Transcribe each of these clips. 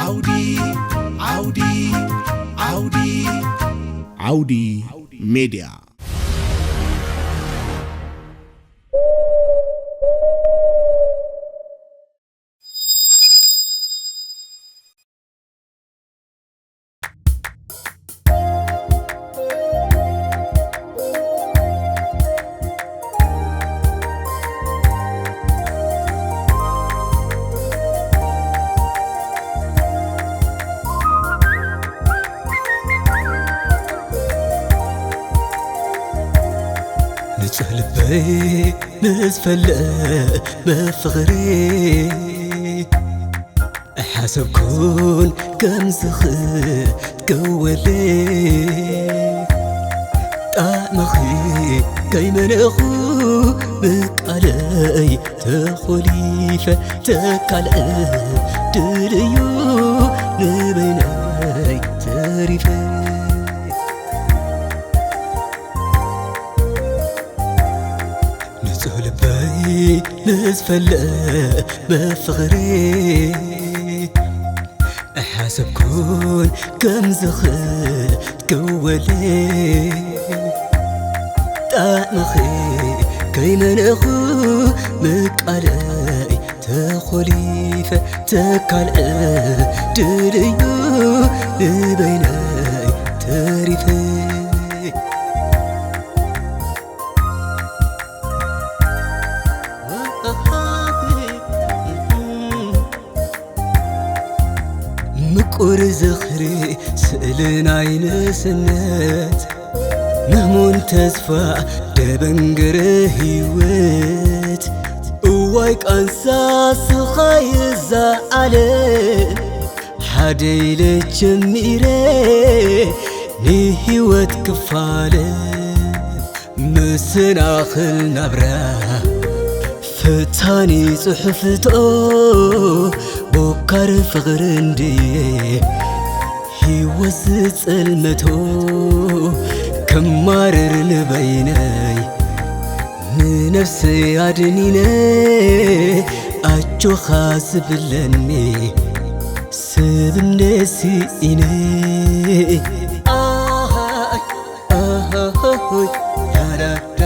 ዓውዲ ዓውዲ ዓውዲ ዓውዲ ሜድያ። ንጹህ ልበይ ምስ ፈለመ ፍቕሪ ኣይሓሰብኩን ከም ዝኽትከወለይ ጣዕምኺ ከይመነኹ ብቃለይ ተኾሊፈ ተካልዐ ድልዩ ንበይነይ ተሪፈ ንጹህ ልበይ ምስ ፈለመ ፍቕሪ ኣይሓሰብኩን ከም ዝኽትከወለይ ጣዕምኺ ከይመነኹ ምቃለይ ተኾሊፈ ተካልዐ ድልዩ ንበይነይ ተሪፈ ምቁር ዝኽሪ ስእሊ ናይ ንእስነት ምህሙን ተስፋ ደበንገረ ህይወት እዋይ ቃንሳ ስኻይ እዛ ዓለም ሓደ ኢለ ጀሚረ ንህይወት ክፋለ መሰናኽል ናብራ ፈታኒ ጽሑፍቶ ቦካር ፍቕሪ እንድየ ህይወት ዝጸልመቶ ክማረር ንበይነይ ንነፍሰይ ኣድኒነ ኣጆኻ ዝብለኒ ሰብ እንደ ስኢነ ኣሃይ ኣሃይ ያዳዳ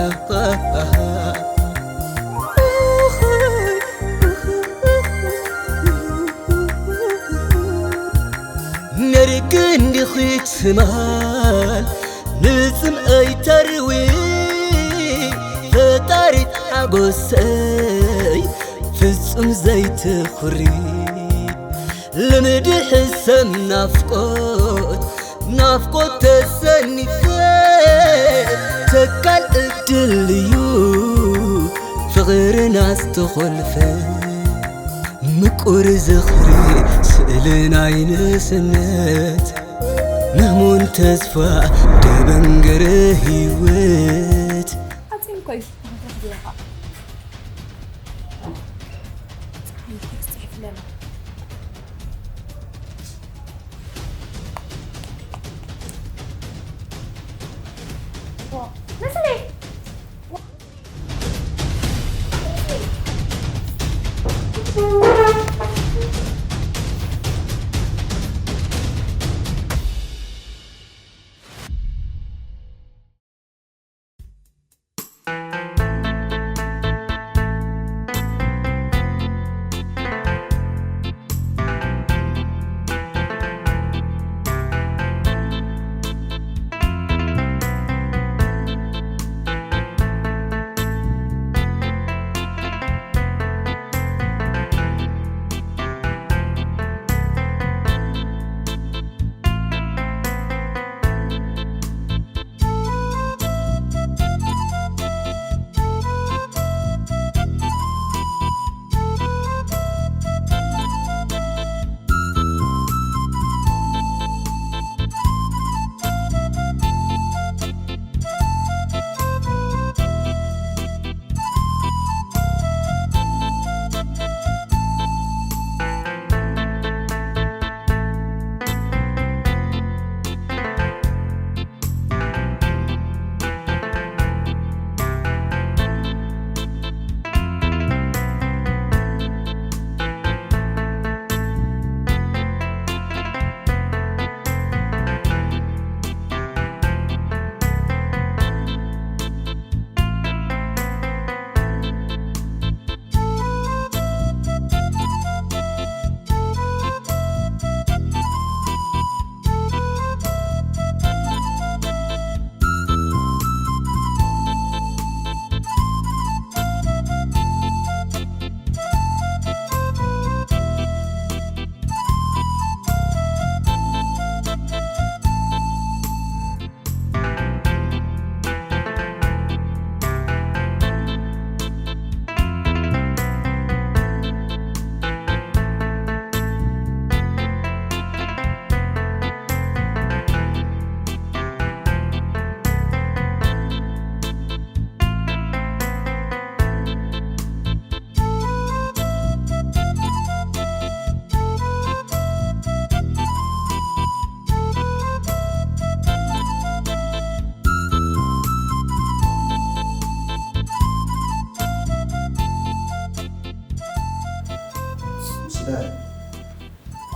ነርክ እንዲኺ ትማል ንጽምኣይ ተርዊ ፈጣሪት ሓጎሰይ ፍጹም ዘይትኹሪ ልምዲ ሕሰም ናፍቆት ናፍቆት ተሰኒፈ ተካል እድል እዩ ፍቕርና ዝተኾልፈ ምቁር ዝኽሪ ስእሊ ናይ ንእስነት ምህሙን ተስፋ ደበንገረ ህይወት ሓፂን ኮይ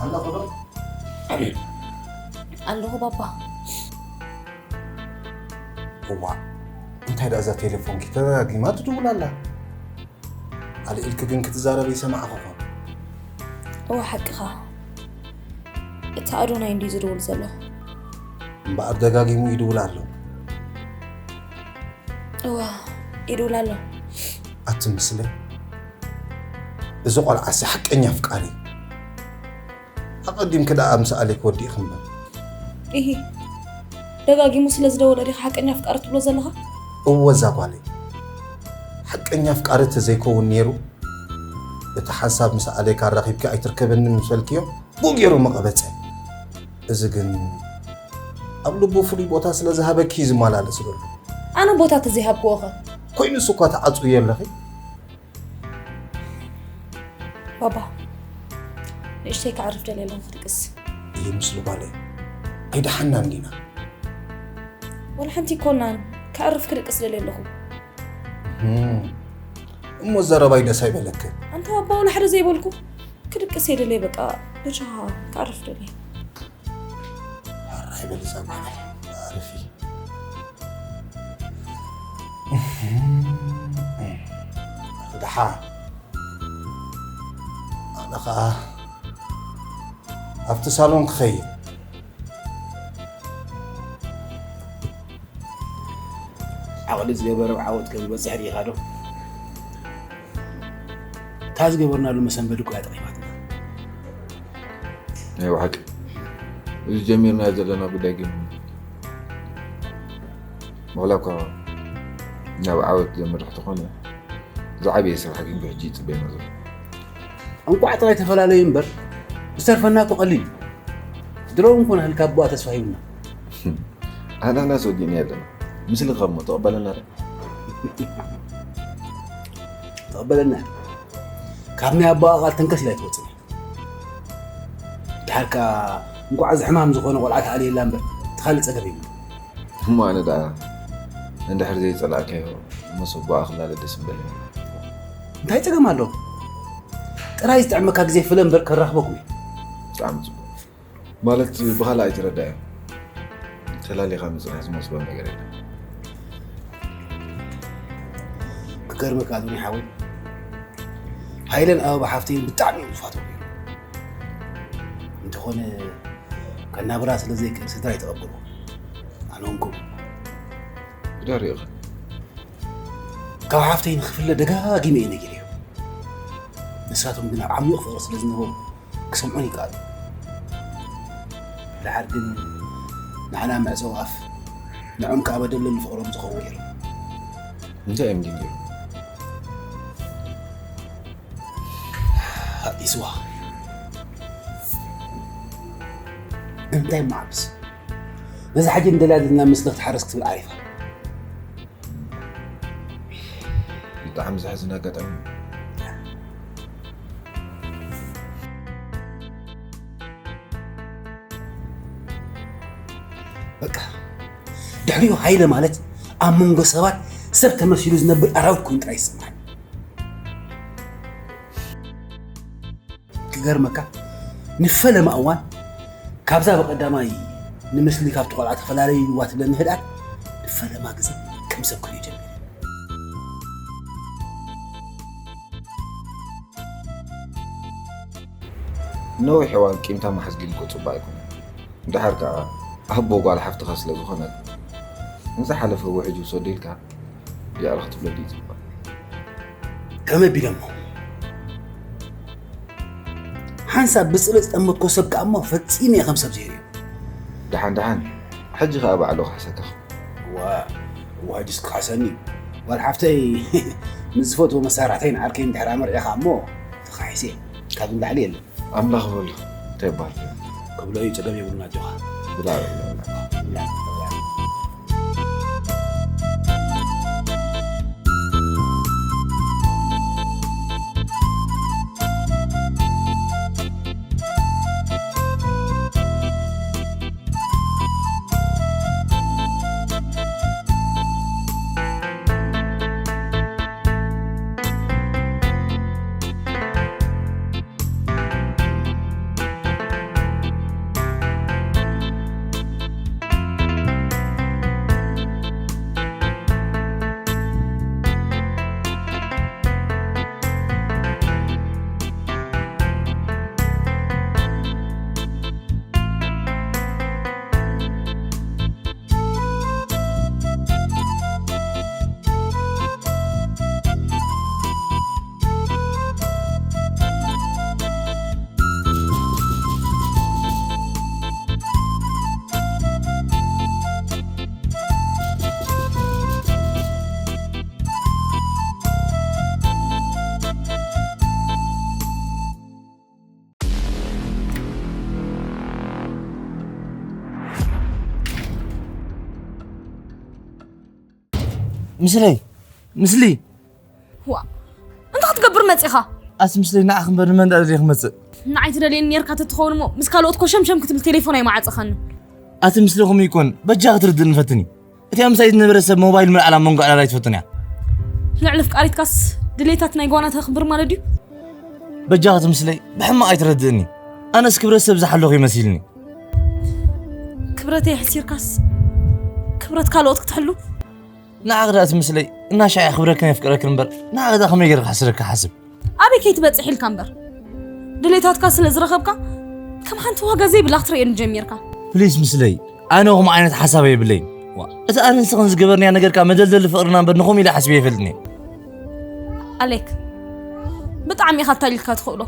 ኣለኹ ዶ? ኣለኹ ባባ። እዋ እንታይ ደኣ እዛ ቴሌፎንኪ ተደጋጊማ ትድውል ኣላ። ኣልዒልኪ ግን ክትዛረብ ይሰማዕኹ ኾን። እዋ ሓቅኻ። እቲ ኣዶናይ እንድዩ ዝድውል ዘሎ። እምበኣር ደጋጊሙ ይድውል ኣሎ። እዋ ይድውል ኣሎ። ኣቲ ምስለ እዚ ቆልዓሲ ሓቀኛ ኣፍቃሪ። ኣቐዲምኪ ደኣ ምስ ኣሌክ ወዲእኺ እምበር። ኢሂ ደጋጊሙ ስለ ዝደወለ ዲኻ ሓቀኛ ኣፍቃሪ ትብሎ ዘለኻ? እወ እዛ ጓለይ ሓቀኛ ኣፍቃሪ ተዘይከውን ነይሩ እቲ ሓንሳብ ምስ ኣሌክ ኣራኺብኪ ኣይትርከበንን ምስ በልክዮ ብኡ ገይሩ ምቐበጸ። እዚ ግን ኣብ ልቡ ፍሉይ ቦታ ስለ ዝሃበኪ እዩ ዝመላለስ ዘሎ። ኣነ ቦታ ተዘይሃብክዎ ኸ? ኮይኑስ እኳ ትዓጽውዮ ኣለኺ። ባባ ንእሽተይ ክዓርፍ ደልየ ኣለኹ ክድቅስ። ይህ ምስሉ ጓለይ ኣይደሓናን ዲና? ዋላ ሓንቲ ይኮናን ክዓርፍ ክድቅስ ደልየ ኣለኹ። እሞ ዘረባይ ደስ ኣይበለክን? ኣንታ ባባ ዋላ ሓደ ዘይበልኩ ክድቅስ እየ ደልየ በቃ በጃኻ ክዓርፍ ደልየ። ሕራይ በሊ ጸጉሪ ኣዕርፊ። ደሓ ኣነ ኸኣ ኣብቲ ሳሎን ክኸይድ። ዓቕሊ ዝገበረ ዓወት ከም ዝበፅሕ ርኢኻ ዶ? እታ ዝገበርናሉ መሰንበዲ እኮ እያ ጠቒማትና። ናይ ብሓቂ እዚ ጀሚርናዮ ዘለና ጉዳይ ግን ዋላ እኳ ናብ ዓወት ዘምርሕ ተኾነ ዝዓበየ ስራሕ ግን ብሕጂ ይፅበየና ዘሎ። እንቋዕ ጥራይ ተፈላለዩ እምበር ዝተርፈና እኮ ቀሊል እዩ። ድሮ እውን ኮነ ህልካ ኣቦኣ ተስፋ ሂብና። ኣናናስ ወዲእና ኣለና ምስልኻ እሞ ተቐበለና ዶ? ተቐበለና ካብ ናይ ኣቦኣ ቃል ተንከስ ኢላ ኣይትወፅን። ድሓር ከኣ እንቋዕ እዚ ሕማም ዝኾነ ቆልዓ ተኣልየላ እምበር እቲ ካልእ ጸገም የብሉ። እሞ ኣነ ደኣ እንድሕር ዘይጸላእካዮ ምስ ኣቦኣ ክላለ ደስ ምበለኒ። እንታይ ጸገም ኣሎ? ጥራይ ዝጥዕመካ ግዜ ፍለ እምበር ከራኽበኩም እየ። ብጣዕሚ ጽቡቅ። ማለት ብኻልእ ኣይትረዳእዮ። ተላሊኻ ምጽናሕ ዝመስሎ ነገር የለን። ክገርመካ ኣዶኒ ሓወይ ሃይለን ኣበባ ሓፍተይን ብጣዕሚ እዮም ዝፋተው ነይሮም። እንተኾነ ከናብራ ስለ ዘይክእል ስድራ ኣይተቐበልዎ። ኣነ እውን ከምኡ። ብዳሪእኻ ካብ ሓፍተይ ንክፍለ ደጋጊመ እየ ነጊረዮ። ንሳቶም ግን ኣብ ዓሚቕ ፍቕሪ ስለ ዝነበሩ ክሰምዑን ይከኣሉ። ድሓር ግን ንዓና መዕጸዊ ኣፍ ንዖም ከኣ መደለሊ ፍቕሮም ዝኸውን ገይሮም። እንታይ እዮም ግን ገይሮም? ኣዲስዋ እንታይ ማዕብስ ነዚ ሓጂ እንደልያ ዘለና ምስሊ ክትሓርስ ክትብል ዓሪፋ። ብጣዕሚ ዘሕዝን ኣጋጣሚ። በቃ ድሕሪኡ ሃይለ ማለት ኣብ መንጎ ሰባት ሰብ ተመሲሉ ዝነብር ኣራዊት ኮይኑ ጥራይ ይስምዓኒ። ክገርመካ ንፈለማ እዋን ካብዛ ብቐዳማይ ንምስሊ ካብቲ ቆልዓ ተፈላለዩዋ ትብለኒ ህድኣት ንፈለማ ግዜ ከም ሰብ ክሪኦ ጀሚረ። ነዊሕ እዋን ቂምታ ማሕዝ ግን እኮ ጽቡቕ ኣይኮነን። ድሓር ከኣ ኣቦ ጓል ሓፍትኻ ስለ ዝኾነት ንዝሓለፈ ውሕጅ ውሰዶ ኢልካ ይቕረ ክትብለሉ ይጽበ። ከመይ ቢለ እሞ ሓንሳብ ብጽልእ ዝጠመትኮ ሰብ ከኣ እሞ ፈጺመ እየ ከም ሰብ ዘይርእዮ። ደሓን ደሓን ሕጂ ከኣ ባዕሉ ክሕሰካ። እዋ እዋ ሕጂስ ክኽሕሰኒ እዩ። ጓል ሓፍተይ ምስ ዝፈትዎ መሳርሕተይ ንዓርከይ እንድሕር ኣመርዒኻ እሞ ተኻሒሰ እየ። ካብዚ ንላዕሊ የለን። ኣምላኽ በሎ እንታይ ይበሃል? ክብሎ እዩ ጸገም የብሉን ኣጆኻ። ብላዕ በሎ። ምስለይ፣ ምስሊ። ዋ እንታይ ክትገብር መፂኻ? ኣቲ ምስለይ፣ ንዓኽ እምበር ንመን ደኣ ደልየ ክመፅእ? ንዓይ ትደልየኒ ኔርካ ተትኸውን እሞ ምስ ካልኦት ኮሸምሸም ክትብል ቴሌፎን ኣይመዓፀኻኒ። ኣቲ ምስሊ ከምኡ ይኮን፣ በጃ ክትርድእኒ ፈትኒ። እቲኣ ምሳይ ዝነበረ ሰብ ሞባይል ምልዓል ኣብ መንጎ ዕላል ኣይትፈቱን እያ። ልዕሊ ኣፍቃሪትካስ ድሌታት ናይ ጓና ተኽብር ማለት ድዩ? በጃኺ ኣቲ ምስለይ፣ ብሕማቕ ኣይትረድእኒ። ኣነስ ክብረት ሰብ ዝሓለኹ ይመሲልኒ። ክብረተይ ኣሕሲርካስ ክብረት ካልኦት ክትሕሉ? ንዓኺ ደኣ ኣቲ ምስለይ፣ እናሻዕ የኽብረክን የፍቅረክን እምበር፣ ንዓኺ ደኣ ከመይ ገይረ ከሕስረኪ ክሓስብ? ኣበይ ከይትበጽሕ ኢልካ እምበር፣ ድሌታትካ ስለ ዝረኸብካ ከም ሓንቲ ዋጋ ዘይብላ ክትርእየኒ ጀሚርካ። ፕሊስ ምስለይ፣ ኣነ ከምኡ ዓይነት ሓሳብ የብለይን። ዋ፣ እቲ ኣነ ንስኽን ዝገበርናዮ ነገር ከኣ መደልደሊ ፍቕርና እምበር ንኸምኡ ኢለ ሓሲበ ኣይፈልጥን እየ። ኣሌክ፣ ብጣዕሚ ኢኻ ኣታሊልካ ትኽእሎ።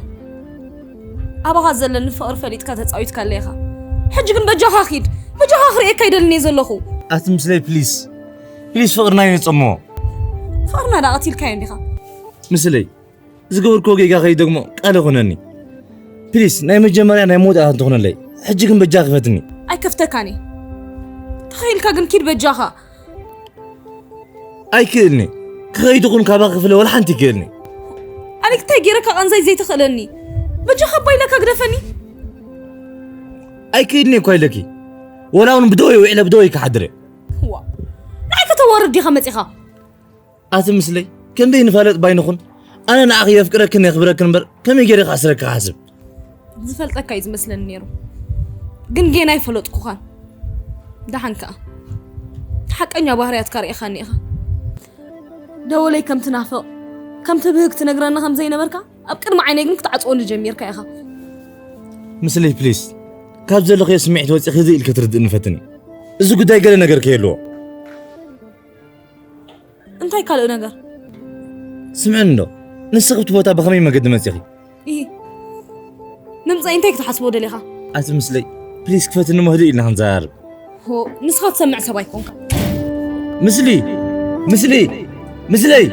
ኣባኻ ዘለኒ ፍቕሪ ፈሊጥካ ተጻዊትካለይ ኢኻ። ሕጂ ግን በጃኻ ኪድ፣ በጃኻ ክርእየካ ኣይደልን እየ ዘለኹ። ኣቲ ምስለይ ፕሊስ፣ ፕሊስ ፍቕርና እዩ ነጸሞ። ፍቕርና ደኣ ቀቲልካዮ እንዲኻ። ምስለይ ዝገበርክዎ ጌጋ ከይደግሞ ቃል ይኹነኒ። ፕሊስ ናይ መጀመርያ ናይ መወዳእታ እንትኹነለይ። ሕጂ ግን በጃኺ ፈትኒ። ኣይከፍተካን እየ። ተኸኢልካ ግን ኪድ በጃኻ። ኣይክእልኒ። ክኸይድ ይኹን ካባኺ ክፍለ ወላ ሓንቲ ይክእልኒ። ኣሌክ እንታይ ገይረካ ቃንዛይ ዘይትኽእለኒ? በጃኻ እባ ኢለካ ግደፈኒ። ኣይክእልኒ እኳ ኢለኪ። ወላ እውን ብደወይ ውዒለ ብደወይ ክሓድር እየ። ዋ ንዓይ ከተዋርድ ዲኻ መፂኻ? ኣቲ ምስለይ ክንደይ ንፋለጥ ባይንኹን ኣነ ንዓኺ የፍቅረክን የኽብረክን እምበር ከመይ ገይረ ክኣስረኪ ክሓስብ? ዝፈልጠካ እዩ ዝመስለኒ ነይሩ፣ ግን ጌና ኣይፈለጥኩኻን። ደሓን ከኣ ሓቀኛ ባህርያትካ ርኢኻኒ ኢኻ። ደወለይ ከም ትናፍቕ ከም ትብህግ ትነግረኒ ከም ዘይነበርካ ኣብ ቅድሚ ዓይነይ ግን ክትዓጽወኒ ጀሚርካ ኢኻ። ምስለይ ፕሊስ፣ ካብ ዘለኽዮ ስምዒት ወጺኺ ህድእ ኢልኪ ክትርድእኒ ፈትኒ። እዚ ጉዳይ ገለ ነገር ከየልዎ። እንታይ ካልእ ነገር? ስምዕኒ እንዶ፣ ንስኺ ኣብቲ ቦታ ብኸመይ መገዲ መጺኺ? ኢሂ። ምምጻይ እንታይ ክትሓስቦ ደሊኻ? ኣቲ ምስለይ ፕሊስ ክፈትኒ እሞ ህድእ ኢልና ክንዘራረብ። ሆ ንስኻ ትሰምዕ ሰብ ኣይኮንካ። ምስሊ! ምስሊ! ምስለይ!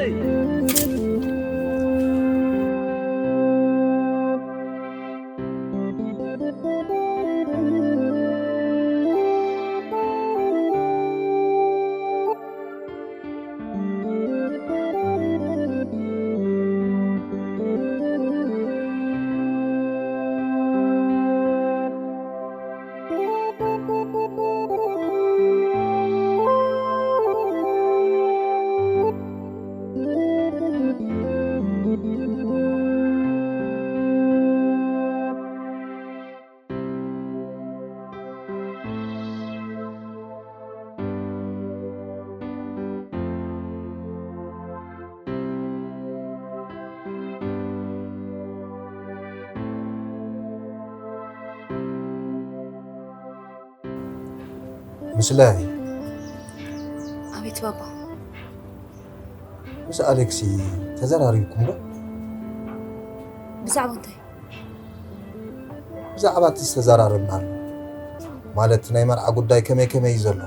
ምስላይ ኣቤት ባባ። ምስ ኣሌክሲ ተዘራሪብኩም ዶ? ብዛዕባ እንታይ? ብዛዕባ እቲ ዝተዘራረብናሉ፣ ማለት ናይ መርዓ ጉዳይ ከመይ ከመይ እዩ ዘሎ?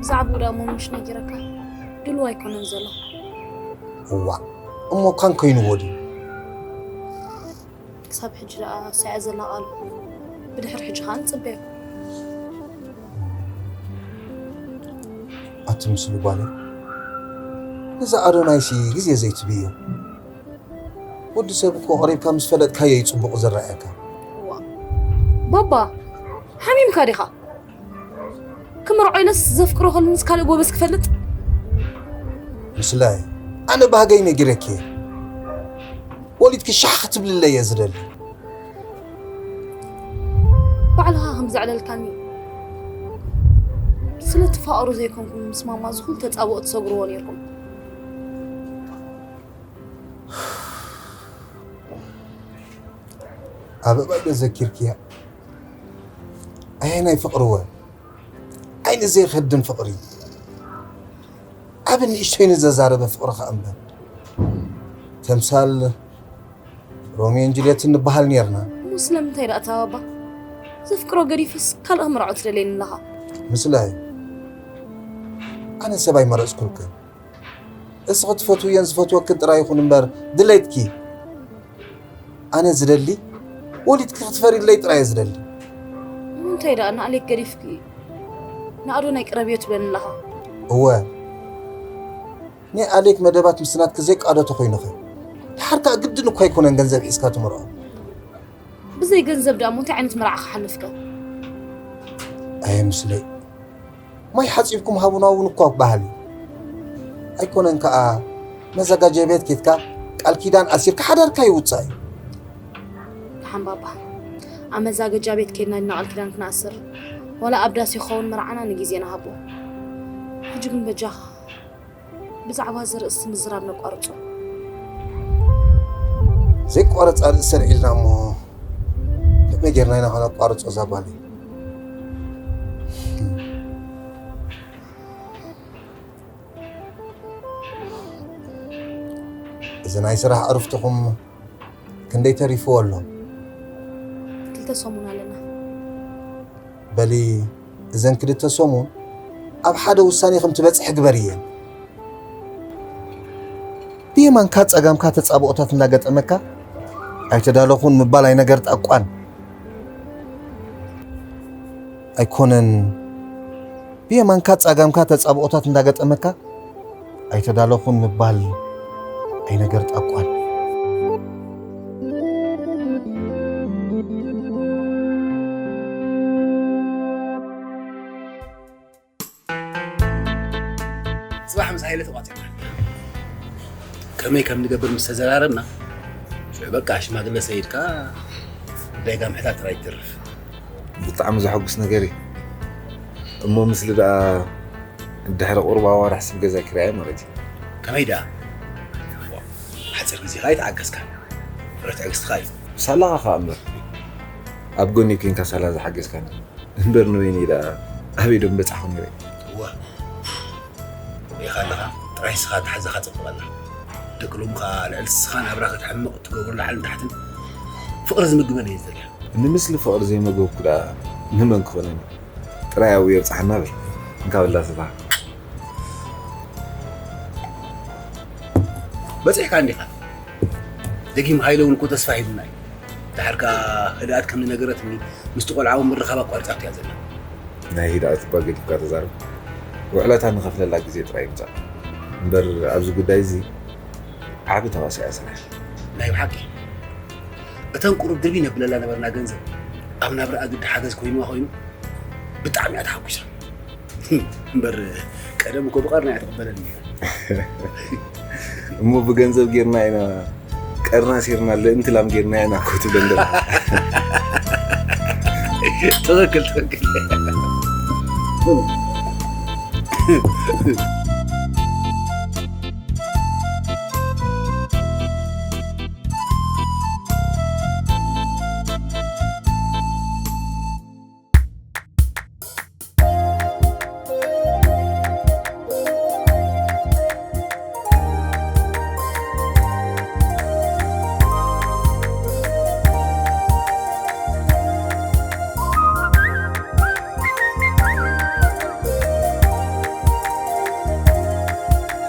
ብዛዕባኡ ደኣ እሞ ምሽ ነጊረካ ድሉው ኣይኮነን ዘሎ። እዋእ፣ እሞ ካን ኮይንዎ ድዩ? ክሳብ ሕጂ ደኣ ሳያ ዘላ ቃሉ ብድሕሪ ሕጂ ከኣ ንጽበዮ። ኣቲ ምስሉ ጓለይ፣ ነዚ ኣዶናይሲ ግዜ ዘይትብዮ። ወዲ ሰብ እኮ ቀሪብካ ምስ ፈለጥካዮ እዩ ጽቡቕ ዝረኣየካ። እዋ ባባ ሓሚምካ ዲኻ? ክምርዖ ኢለስ ዘፍቅሮ ከለንስ ካልእ ጎበዝ ክፈልጥ? ምስላይ ኣነ ባህገይ ነጊረኪ እየ። ወሊድኪ ሻሕ ክትብልለይ እየ ዝደሊ። ባዕልኻ ከም ዘዕለልካኒ ስለ ትፋቐሩ ዘይኮንኩም ምስ ማማ እዚ ኩሉ ተጻብኦ ትሰግርዎ ነይርኩም። ኣበባ ዶ ዘኪርክያ? ኣየናይ ፍቕሪ ወ ዓይኒ ዘይኸድን ፍቕሪ። ዓቢ ንእሽተይ ንዘዛረበ ፍቕሪ ኸኣ እምበር። ተምሳል ሮሚዮን ጁልየትን ንበሃል ኔርና። እሞ ስለምንታይ ደኣ እታ ባባ ዘፍቅሮ ገዲፍስ ካልእ ክምርዖ ትደልየኒ ኣለኻ? ምስላይ ኣነ ሰብ ኣይመረጽኩልክን። እስኺ ትፈትውዮን ዝፈትወክን ጥራይ ይኹን እምበር ድሌትኪ። ኣነ ዝደሊ ወሊድኪ ክትፈርይለይ ጥራይ እየ ዝደሊ። እሞ እንታይ ደኣ ንኣሌክ ገዲፍኪ ንኣዶናይ ቅረብዮ ትብለኒ ኣለኻ? እወ ናይ ኣሌክ መደባት ምስ ናትኪ ዘይቃደቶ ኮይኑኸ? ድሓር ከኣ ግድን እኳ ኣይኮነን ገንዘብ ሒዝካ ትምርዖ። ብዘይ ገንዘብ ደኣ እሞ እንታይ ዓይነት መርዓ ክሓልፍከ? ኣየ ምስለይ፣ ማይ ሓጺብኩም ሃቡና እውን እኳ በሃል እዩ። ኣይኮነን ከኣ መዘጋጀ ቤት ኬድካ ቃል ኪዳን ኣሲርካ ሓዳርካ ይውጻእ እዩ። ደሓን ባባ፣ ኣብ መዛገጃ ቤት ኬድና ዲና ቃል ኪዳን ክንኣስር? ዋላ ኣብ ዳስ ይኸውን መርዓና ንግዜ ንሃቦ። ሕጂ ግን በጃኻ ብዛዕባ እዚ ርእሲ ምዝራብ ነቋርጾ። ዘይቋረጽ ኣርእስቲ ኣልዒልና እሞ ከመይ ጌርና ኢና ከነቋርጾ እዛ ጓለይ? እዚ ናይ ስራሕ ዕርፍትኹም ክንደይ ተሪፍዎ ኣሎ? ክልተ ሰሙን ኣለና። በሊ እዘን ክልተ ሰሙን ኣብ ሓደ ውሳኔ ከም ትበጽሒ ግበርየን። ብየማንካ ጸጋምካ ተጻብኦታት እንዳገጠመካ ኣይተዳለኹን ምባል ኣይነገር ጣቋን ኣይኮነን። ብየማንካ ጸጋምካ ተጻብኦታት እንዳገጠመካ ኣይተዳለኹን ምባል ኣይነገር ጣቋን። ጽባሕ ምስ ሃይለ ተቋጺርና ከመይ ከም ንገብር ምስ ተዘራረብና፣ ሽዑ በቃ ሽማግለ ሰይድካ ጉዳይካ ምሕታት ጥራይ ይትርፍ። ብጣዕሚ ዘሐጉስ ነገር እዩ። እሞ ምስሊ ደኣ ድሕሪ ቁሩብ ኣዋርሕ ስብ ገዛ ክራይ ማለት እዩ። ከመይ ደኣ? ሓፂር ግዜ ኸኣ ይተዓገስካ። ፍረ ትዕግስትኻ እዩ። ሳላኻ ኸኣ እምበር፣ ኣብ ጎኒ ኮንካ ሳላ ዝሓገዝካኒ። እምበር ንበይነይ ደኣ ኣበይ ዶ ምበጻሕኩ ነይረ? እወ። ርኢኻ ኣለኻ፣ ጥራይ ንስኻ ኣተሓሕዛኻ ጽብቕ ኣላ። ደቂ ሎሚ ኸኣ ልዕሊ ንስኻ ናብራ ከተሕምቕ እትገብሮ ላዕልን ታሕትን ፍቕሪ ዝምግበን እየ ዝደልያ። ንምስሊ ፍቕሪ ዘይመገብኩ ደኣ ንመን ክኾነኒ? ጥራይ ኣብኡ የብጽሓና በል። እንካ በላ ስኻ። በጺሕካ እንዲኻ። ደጊም ሃይለ እውን እኮ ተስፋ ሂቡና እዩ። ደሓር ከኣ ህድኣት ከም ዝነገረትኒ ምስቲ ቆልዓ እውን ምርኻብ ኣቋሪጻቶ እያ ዘላ። ናይ ህድኣት እባ ገዲፍካ ተዛረብ። ውዕለታ ንኸፍለላ ግዜ ጥራይ ይምጻእ። እምበር ኣብዚ ጉዳይ እዚ ዓቢ ተዋሳኢ እያ ስራሕ። ናይ ብሓቂ እተን ቁሩብ ድርቢ ነብለላ ነበርና ገንዘብ ኣብ ናብራኣ ግዲ ሓገዝ ኮይኑዋ ኮይኑ ብጣዕሚ እያ ተሓጒሳ። እምበር ቀደም እኮ ብቐርና እያ ትቕበለኒ ነይራ። እሞ ብገንዘብ ጌርና ኢና ቀርና ሴርና ልእንቲ ላም ጌርና ኢና እኮ ትብለን ደላ። ትኽክል፣ ትኽክል።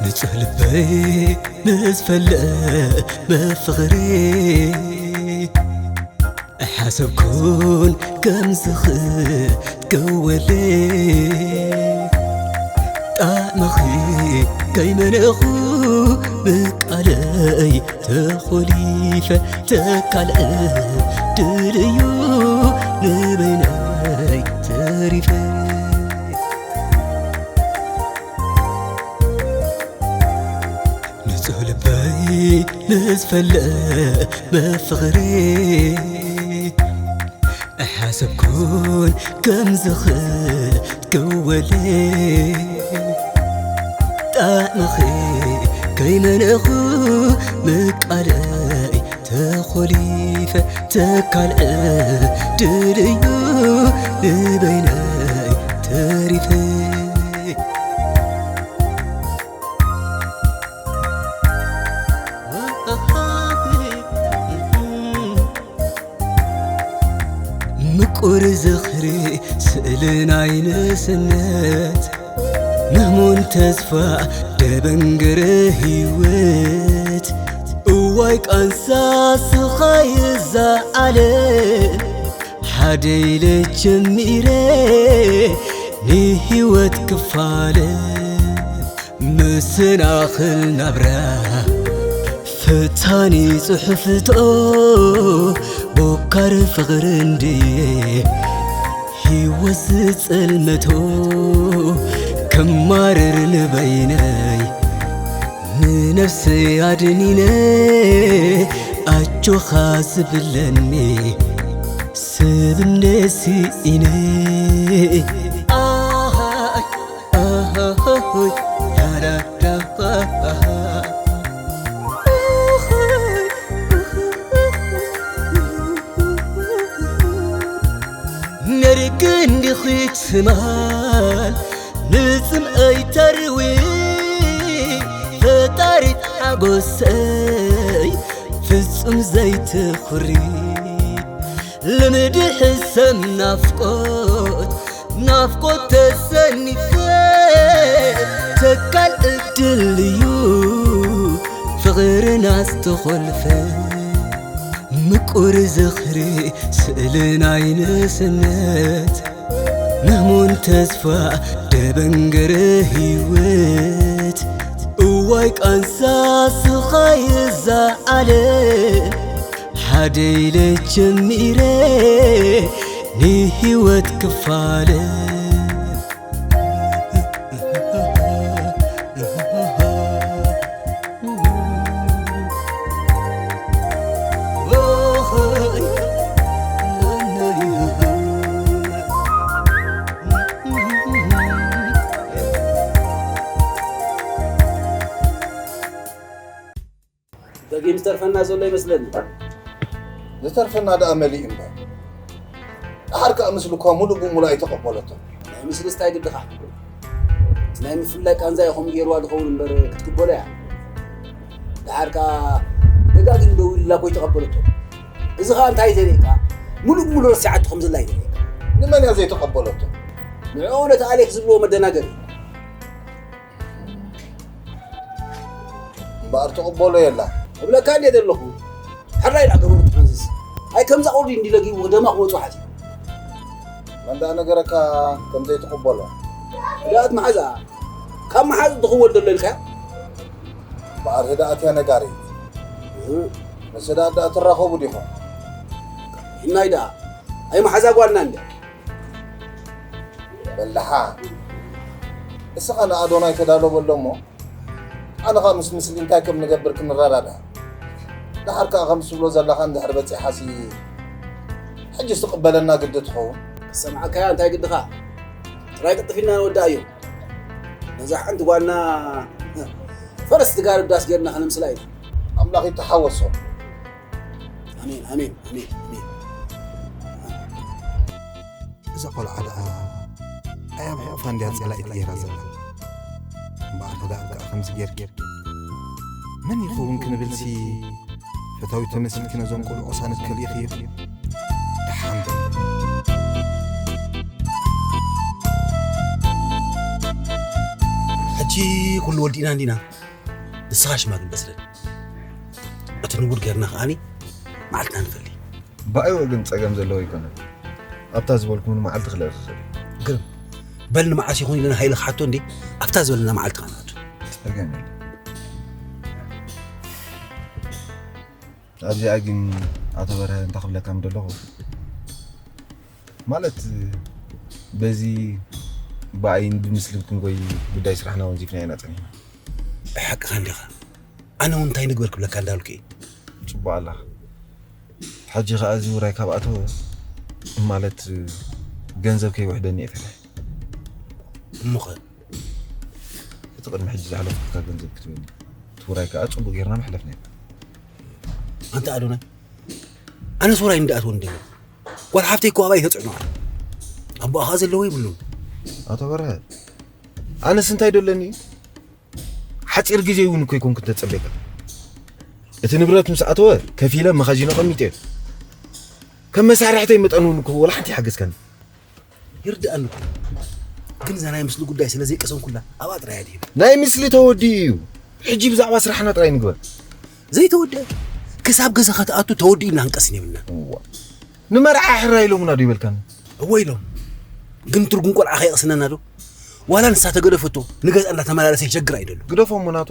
ንጹህ ልበይ ምስ ፈለመ ፍቕሪ ኣይሓሰብኩን ከምዚ ክትከወለይ። ጣዕምኺ ከይመነኹ ብቃለይ ተኾሊፈ ተካልአ ድልዩ ንበይነይ ተሪፈ። ንጹህ ልበይ ምስ ፈለመ ፍቕሪ ኣይሓሰብኩን ከምዚ ክትከወለይ። ጣዕምኺ ከይመነኹ ምቃለይ ተኾሊፈ ተካልአ ድልዩ ንበይነይ ተሪፈ። ምቁር ዝኽሪ ስእሊ ናይ ንእስነት፣ ምህሙን ተስፋ ደበንገረ ህይወት። እዋይ ቃንሳ ስኻይ እዛ ዓለም፣ ሓደ ኢለ ጀሚረ ንህይወት ክፋለ። መሰናኽል ናብራ ፈታኒ ጽሑፍቶ ቦካር ፍቕሪ እንድየ ህይወት ዝጸልመቶ ከማርር ንበይነይ ንነፍሰይ ኣድኒነ ኣጆኻ ዝብለኒ ስብንደ ስኢነ ኣሃይ ኣሃይ ያዳዳባ ነርቂ እንዲኺ ትማል ንጽምኣይ ተርዊ ፈጣሪት ሓጎሰይ ፍጹም ዘይትኹሪ ልምዲ ሕሰም ናፍቆት ናፍቆት ተሰኒፈ ተካል እድል እዩ ፍቕርና ዝተኾልፈ ምቁር ዝኽሪ ስእሊ ናይ ንእስነት ምህሙን ተስፋ ደበንገረ ህይወት እዋይ ቃንሳ ስኻይ እዛ ዓለም ሓደ ኢለ ጀሚረ ንህይወት ክፋለ ደጊም ዝተርፈና ዘሎ ይመስለኒ። ዝተርፈና ደኣ መሊእ እምበር። ደሓር ከኣ ምስልኳ ሙሉእ ብሙሉእ ኣይተቐበለቶ። ናይ ምስልስ እንታይ ግድኻ? እቲ ናይ ምፍላይ ቃንዛ እዩ ከምኡ ገይርዋ ዝኸውን እምበር ክትቅበሎ እያ። ደሓር ከኣ ደጋጊሙ ደዊሉላ እኮ ኣይተቐበለቶ። እዚ ኸኣ እንታይ ዘርእየካ? ሙሉእ ብሙሉእ ረሲዓቶ ከም ዘላ እዩ ዘርእየካ። ንመን እያ ዘይተቐበለቶ? ንዕኡ ነቲ ኣሌክ ዝብልዎ መደናገሪ። እምበኣር ትቕበሎ የላ። እብለካ እንዴ ዘለኹ። ሕራይ ደኣ ገበሩ ትሓንዝዝ። ኣይ ከምዛ ቁርዲ እንዲ ለጊቡ ደማ ክወጹ ሓቲ። መን ደኣ ነገረካ ከም ዘይትቕበሎ? ህድኣት መሓዛ። ካብ መሓዝ ትኽወል ዘሎ ኢልካ? እምበኣር ህድኣት እያ ነጋሪት። እህ። ምስ ህድኣት ደኣ ትራኸቡ ዲኹም? እናይ ደኣ። ኣይ መሓዛ ጓልና እንደ። በላሓ። እስኻ ንኣዶናይ ተዳሎ በሎ እሞ፣ ኣነ ኸኣ ምስ ምስሊ እንታይ ከም ንገብር ክንረዳዳ። ደሓር ከኣ ከምስ ትብሎ ዘለኻ እንድሕር በጺሓሲ፣ ሕጅስ ትቕበለና ግዲ ትኸውን። ክሰምዓካያ እንታይ ግድኻ? ጥራይ ቅልጥፍ ኢልና ንወድኣዮ። ነዛ ሓንቲ ጓልና ፈረስ ትጋልብ ዳስ ጌርና ከነምስላ ኢና። ኣምላኽ ይተሓወሶ። ኣሜን፣ ኣሜን፣ ኣሜን፣ ኣሜን። እዛ ቆልዓ ደኣ ኣይ ኣብ ሕቑፋ እንድያ ጸላኢት ገይራ ዘላ። እምበኣር ከ ደኣ ከኣ ከምዚ ጌርኪ መን ይኸውን ክንብልሲ ፈታዊት ተመሲልኪ ነዞም ቆልዑ ቅሳነት ከሊእኽዮ። ደሓን በል። ሕጂ ኩሉ ወዲእና እንዲና። ንስኻ ሽማግለ ስለኒ። እቲ ንቡር ጌርና ከኣኒ መዓልትና ንፈሊ። ብኣይወ ግን ጸገም ዘለዎ ኣይኮነን። ኣብታ ዝበልኩ እውን መዓልቲ ክልእኽ ይኽእል እዩ። ግርም። በል ንመዓስ ይኹን ኢልና ሃይለ ክሓቶ እንዴ? ኣብታ ዝበለና መዓልቲ ኸኣ ንኣቱ። ጸገም የለን። ኣብዚኣ ግን ኣቶ በርሀ እንታይ ክብለካ ምደለኹ? ማለት በዚ ብኣይን ብምስልን ክንጎይ ጉዳይ ስራሕና ወንዚፍና ኢና ጸኒሕና። ብሓቅኻ እንዲኻ። ኣነ እውን እንታይ ንግበር ክብለካ እንዳልኩ እየ። ጽቡቕ ኣለኻ። ሕጂ ኸኣ እዚ ውራይ ካብ ኣተወ፣ ማለት ገንዘብ ከይውሕደኒ እየ ፈሪሐ። እሞኸ? እቲ ቅድሚ ሕጂ ዘሕለፍኩልካ ገንዘብ ክትበኒ፣ እቲ ውራይ ከኣ ጽቡቕ ጌርና መሕለፍና እዩ። ኣንታ ኣዶናይ፣ ኣነስ ውራይ እንዳኣትወ እንደሎ። ጓል ሓፍተይ እኮ ኣባይ ተጽዕኖ ኣላ። ኣቦኣ ኸኣ ዘለዎ የብሉን። ኣቶ በርሀ፣ ኣነስ እንታይ ደለኒ? ሓጺር ግዜ እውን እኮ ኣይኮንኩን ተጸቤካ። እቲ ንብረት ምስ ኣተወ ከፊለ መኻዚኖ ኣቐሚጠዮ። ከም መሳርሕተይ መጠን እውን እኮ ወላ ሓንቲ ይሓገዝካኒ። ይርድኣኒ እኮ። ግን እዛ ናይ ምስሊ ጉዳይ ስለ ዘይቀሰንኩላ ኣብኣ ጥራይ እያ ድሂበ። ናይ ምስሊ ተወዲኡ እዩ። ሕጂ ብዛዕባ ስራሕና ጥራይ ንግበር። ዘይተወድአ ክሳብ ገዛኻ ትኣቱ ተወዲኡ ኢልና ክንቀስን የብልናን። እዋ። ንመርዓ ሕራይ ኢሎምና ዶ ይበልካኒ? እወ ኢሎም። ግን ትርጉም ቆልዓ ከይቕስነና ዶ? ዋላ ንሳ ተገደፈቶ፣ ንገዛ እንዳተመላለሰ ይሸግር ኣይደሉ። ግደፎ እሞ ናቱ።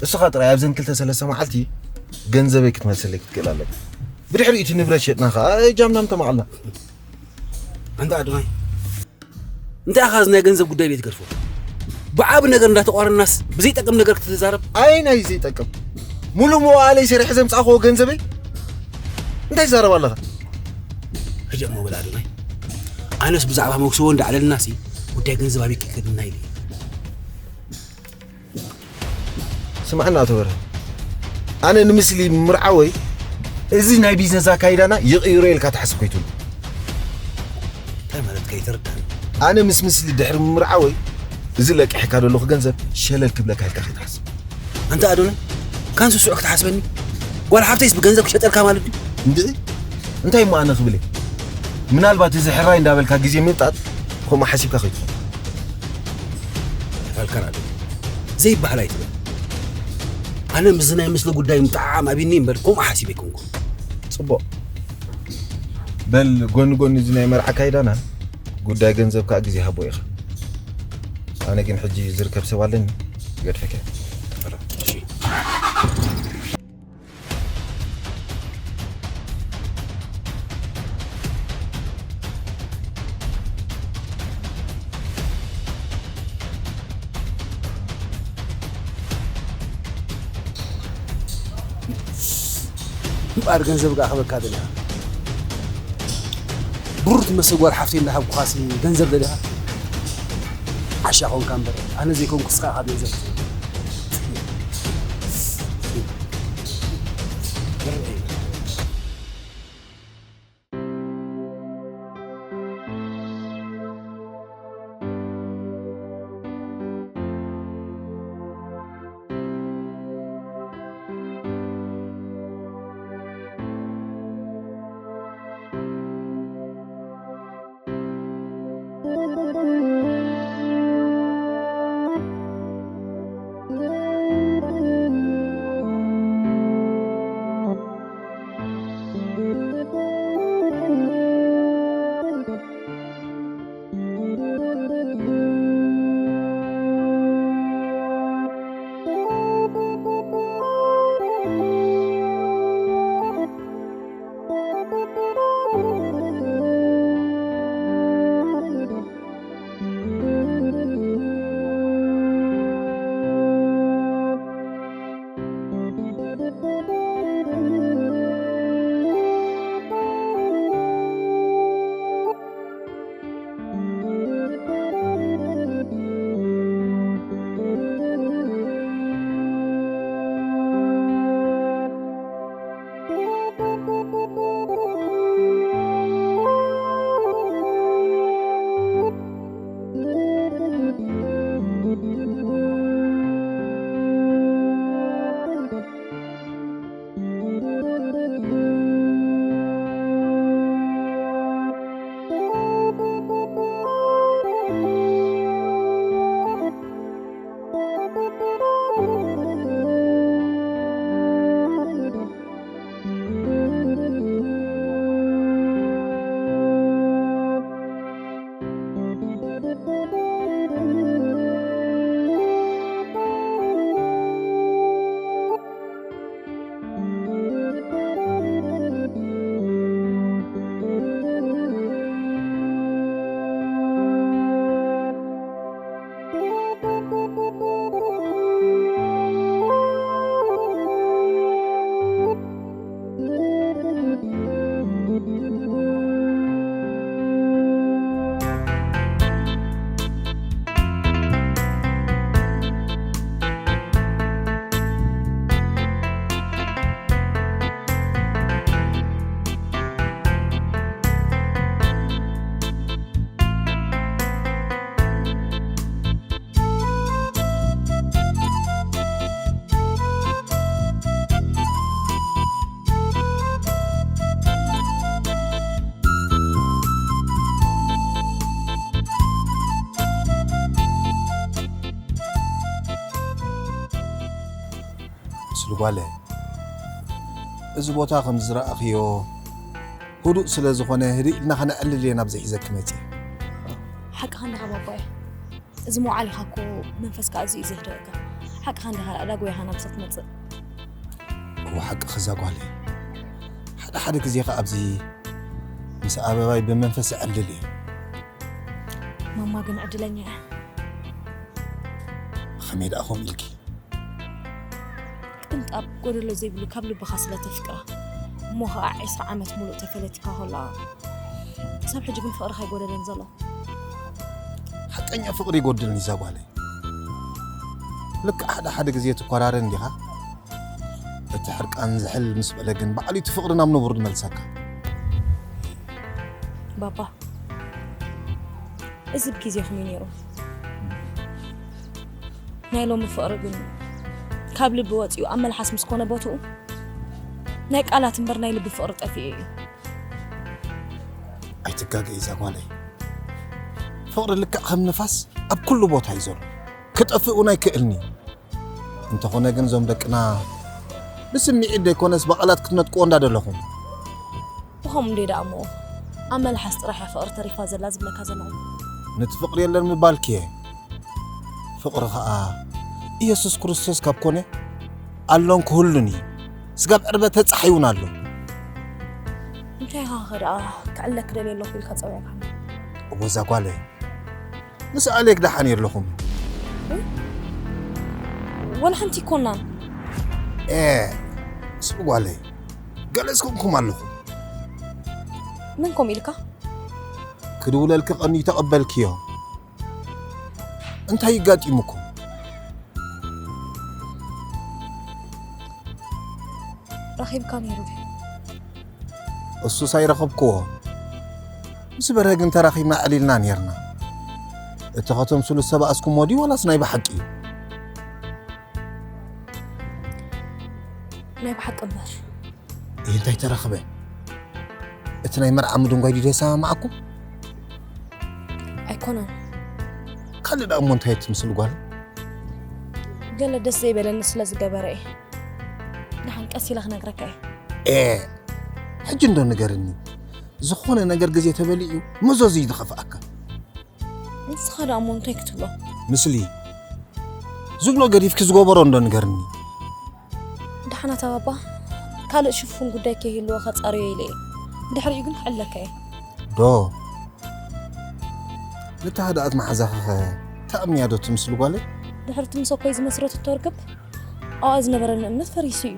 እስኻ ጥራይ ኣብዘን ክልተ ሰለስተ መዓልቲ ገንዘበይ ክትመልሰለይ ክትክእል ኣለካ። ብድሕሪኡ እቲ ንብረት ሸጥና ኸዓ እጃምና ምተማቕልና። ኣንታ ኣዶናይ፣ እንታይ ኢኻ እዚ ናይ ገንዘብ ጉዳይ ቤት ገድፎ? ብዓቢ ነገር እንዳተቋረናስ ብዘይጠቅም ነገር ክትዛረብ? ኣይ ናይ ዘይጠቅም። ሙሉእ መዋእለይ ሰሪሐ ዘምጻእክዎ ገንዘበይ እንታይ ትዛረብ ኣለኻ? ሕጂ እሞ በል ኣዶናይ፣ ኣነስ ብዛዕባ መክስቦ እንዳዕለልናሲ ጉዳይ ገንዘብ ኣበይ ክልከልና ኢለ። ስምዓና ኣቶ በርሀ፣ ኣነ ንምስሊ ምርዓወይ እዚ ናይ ቢዝነስ ኣካይዳና ይቕይሮ ኢልካ ትሓስብ ከይትብሉ። እንታይ ማለትካ? ኣይተረድኣንን። ኣነ ምስ ምስሊ ድሕሪ ምርዓወይ እዚ ለቂሕካ ዘለኹ ገንዘብ ሸለል ክብለካ ኢልካ ከይትሓስብ። ኣንታ ኣዶናይ፣ ካን ስሱዕ ክትሓስበኒ? ጓል ሓፍተይስ ብገንዘብ ክሸጠልካ ማለት ድዩ? እንድዒ፣ እንታይ እሞ ኣነ ክብል እየ? ምናልባት እዚ ሕራይ እንዳበልካ ግዜ ምብጣጥ ከምኡ ሓሲብካ ከይትኸውን። ኣይፋልካን ኣዶናይ፣ ዘይበሃል ኣይትበል። ኣነ ምስዚ ናይ ምስሊ ጉዳይ ምጥዕዓም ኣብይኒ እምበር ከምኡ ሓሲበ ኣይኮንኩን። ጽቡቕ። በል ጎኒ ጎኒ እዚ ናይ መርዓ ኣካይዳና ጉዳይ ገንዘብ ከኣ ግዜ ሃቦ ኢኻ። ኣነ ግን ሕጂ ዝርከብ ሰብ ኣለኒ፣ ገድፈካ። እሺ። እምበኣር ገንዘብ ከኣ ክበካ ደሊኻ። ብሩር ትመስል ጓል ሓፍተይ እንዳሃብኩኻሲ ገንዘብ ደሊኻ? ዓሻ ኾንካ እምበር፣ ኣነ ዘይኮንኩ ንስኻ ኢኻ ገንዘብ ትህብ። ስልጓለ፣ እዚ ቦታ ከም ዝረኣኽዮ ህዱእ ስለ ዝኾነ፣ ህድእ ኢልና ከነዕልል እየ ናብዚ ሒዘኪ መጺአ። ሓቅኻ እንድኻ ባባየ። እዚ ምውዓል ኢኻ እኮ መንፈስካ ኣዝዩ እዩ ዘህድኣካ። ሓቅኻ እንዲኻ ደኣ፣ ዳጎ ኢኻ ናብዛ ትመጽእ። እወ ሓቅኺ እዛ ጓለይ። ሓደ ሓደ ግዜ ኸኣ ኣብዚ ምስ ኣበባይ ብመንፈስ እዕልል እየ። ማማ ግን ዕድለኛ እያ። ኸመይ ደኣ ኸምኡ ኢልኪ? ቅንጣብ ጎደሎ ዘይብሉ ካብ ልብኻ ስለ ተፍቅራ እሞ ኸኣ ዕስራ ዓመት ሙሉእ ተፈለቲካ ከላ ክሳብ ሕጂ ግን ፍቕርኻ ኣይጎደለን ዘሎ። ሓቀኛ ፍቕሪ ይጎድልኒ እዛ ጓለይ። ልክዕ ሓደ ሓደ ግዜ ትኮራረ እንዲኻ። እቲ ሕርቃን ዝሕል ምስ በለ ግን ባዕሉ እቲ ፍቕሪ ናብ ንቡር ዝመልሰካ። ባባ፣ እዚ ብግዜኹም እዩ ነይሩ። ናይ ሎሚ ፍቕሪ ግን ካብ ልቢ ወፂኡ ኣብ መልሓስ ምስ ኮነ ቦትኡ ናይ ቃላት እምበር ናይ ልቢ ፍቕሪ ጠፊኡ እዩ። ኣይትጋገ እዛ ጓለይ። ፍቕሪ ልክዕ ከም ንፋስ ኣብ ኩሉ ቦታ እዩ ዘሎ። ክጠፍእ እውን ኣይክእልን እዩ። እንተኾነ ግን እዞም ደቅና ብስምዒት ዘይኮነስ ብቓላት ክትነጥቅዎ እንዳደለኹም። ብኸምኡ እንደ ደኣ እሞ ኣብ መልሓስ ጥራሕ እያ ፍቕሪ ተሪፋ ዘላ ዝብለካ ዘለኹ። ነቲ ፍቕሪ የለን ምባልኪ እየ። ፍቕሪ ኸኣ ኢየሱስ ክርስቶስ ካብ ኮነ ኣሎን ክህሉን እዩ። ስጋብ ዕርበተ ጸሓይ እውን ኣሎ። እንታይ ኢኻ ኸ ደኣ ክዕለክ ደልየ ኣለኹ ኢልካ ጸዊዕካኒ? እወ እዛ ጓለይ፣ ምስ ኣሌክ ደሓን የለኹም? ወላ ሓንቲ ይኮናን። ኤ፣ ስሚ ጓለይ፣ ገለ እስከምኩም ኣለኹም። መን ከምኡ ኢልካ? ክድውለልኪ ቀንዩ ተቐበልክዮ። እንታይ ይጋጢሙኩም? ረኺብካ ነይሩ ድዩ? እሱስ ኣይረኸብክዎ። ምስ በርሀ ግን ተራኺብና ዕሊልና ነይርና። እቲ ከተምስሉ ዝተባእስኩሞ ድዩ ዋላስ ናይ ብሓቂ እዩ? ናይ ብሓቂ እምበር። ይህ እንታይ ተረኽበ? እቲ ናይ መርዓ ምድንጓይ ድዩ ዘሰማማዓኩም? ኣይኮነን። ካልእ ደኣ እሞ እንታይ ትምስል ጓል? ገለ ደስ ዘይበለኒ ስለ ዝገበረ እየ። ደሓን ቀስ ኢለ ክነግረካ እየ። ኤ፣ ሕጂ እንዶ ንገርኒ። ዝኾነ ነገር ግዜ ተበሊዑ መዘዙ እዩ ዝኸፍኣካ። ንስኻ ደኣ እሞ እንታይ ክትብሎ? ምስሊ ዝብሎ ገዲፍኪ ዝገበሮ እንዶ ንገርኒ። ደሓን ኣታ ባባ፣ ካልእ ሽፉን ጉዳይ ከይህልዎ ከጻርዮ ኢለ እየ። ብድሕሪኡ ግን ክዕለካ እየ። ዶ? ነታ ህድኣት መሓዛኺኸ ትኣምንያ ዶ ትምስሊ ጓለይ? ድሕሪ እቲ ምስ ኣኮይ ዝመስረትቶ ርክብ ኣብኣ ዝነበረኒ እምነት ፈሪሱ እዩ።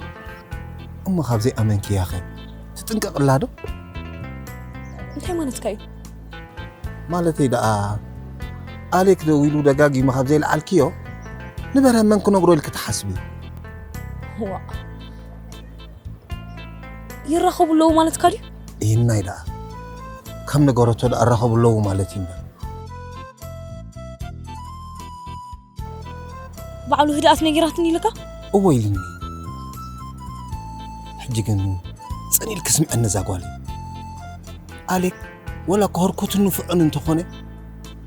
እሞ ካብ ዘይኣመንክያኸ ትጥንቀቕላ ዶ? እንታይ ማለትካ እዩ? ማለተይ ደኣ ኣሌክ ደዊሉ ደጋጊሙ ካብ ዘይለዓልክዮ ንበርሀ መን ክነግሮ ኢልኪ ትሓስቢ? ዋእ፣ ይራኸቡ ኣለዉ ማለትካ ድዩ? ኢናይ ደኣ ከም ነገረቶ ደኣ ራኸቡ ኣለዉ ማለት እዩ እምበር። ባዕሉ ህድኣት ነጊራትኒ ኢልካ? እወ ኢልኒ። ሕጂ ግን ጽን ኢልኪ ስምዐኒ እዛ ጓለይ። ኣሌክ ወላ እኳ ህርኩትን ንፉዕን እንተኾነ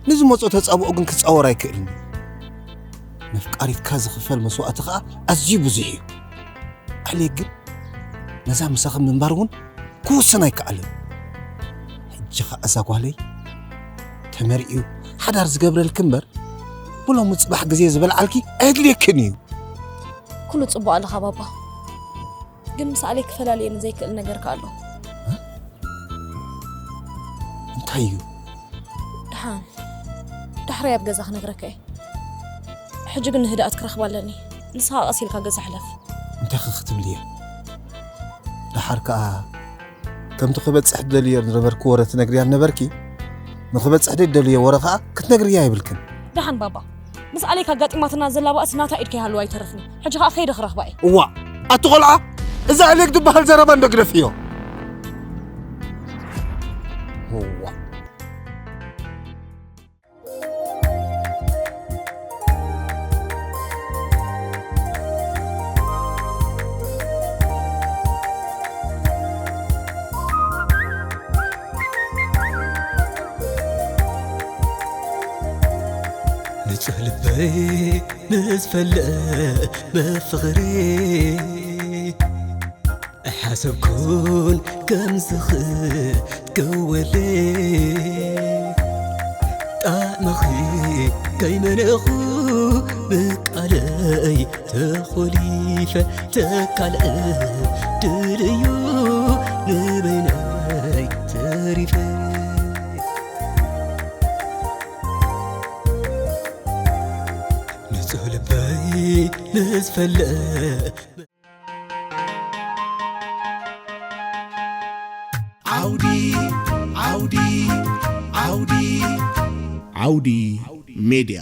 ንዝመጾ ተጻብኦ ግን ክጻወር ኣይክእልን እዩ። ነፍቃሪትካ ዝኽፈል መስዋእቲ ኸኣ ኣዝዩ ብዙሕ እዩ። ኣሌክ ግን ነዛ ምሳኺ ምንባር እውን ክውስን ኣይከኣልን። ሕጂ ኸኣ እዛ ጓለይ ተመርዕዩ ሓዳር ዝገብረልኪ እምበር ብሎሚ ጽባሕ ግዜ ዝበልዓልኪ ኣየድልየክን እዩ። ኩሉ ጽቡቕ ኣለኻ ባባ፣ ግን ምስ ኣሌክ ክፈላልየኒ ዘይክእል ነገር ከኣ ኣሎ። እንታይ እዩ? ደሓን ዳሕረይ ኣብ ገዛ ክነግረካ እየ። ሕጂ ግን ንህድኣት ክረኽባ ኣለኒ። ንስኻ ቀስ ኢልካ ገዛ ሕለፍ። እንታይ ኸ ክትብሊ እየ? ደሓር ከኣ ከምቲ ክበጽሕ ትደልዮ ዝነበርኪ ወረ ትነግርያ ነበርኪ። ንኽበጽሕ ደይ ትደልዮ ወረ ከኣ ክትነግርያ የብልክን። ደሓን ባባ፣ ምስ ኣሌክ ኣጋጢማትና ዘላ ባእሲ ናታ ኢድ ከይሃልዋ ኣይተርፍን። ሕጂ ከኣ ከይደ ክረኽባ እየ። እዋእ ኣቲ ቖልዓ፣ እዚ ኣሌክ ዝበሃል ዘረባ እንዶ ግደፍዮ። እዋእ። ንጹህ ልበይ ምስ ፈለመ ፍቕሪ ኣይሓሰብኩን ከምዚ ክትከወለይ ጣዕሚ ከይመነኹ ብቃለይ ተኾሊፈ ተካልእ ድልዩ ንበይነይ ተሪፈ ንጹህ ልበይ ምስ ፈለጠ ዓውዲ ዓውዲ ዓውዲ ዓውዲ ሜድያ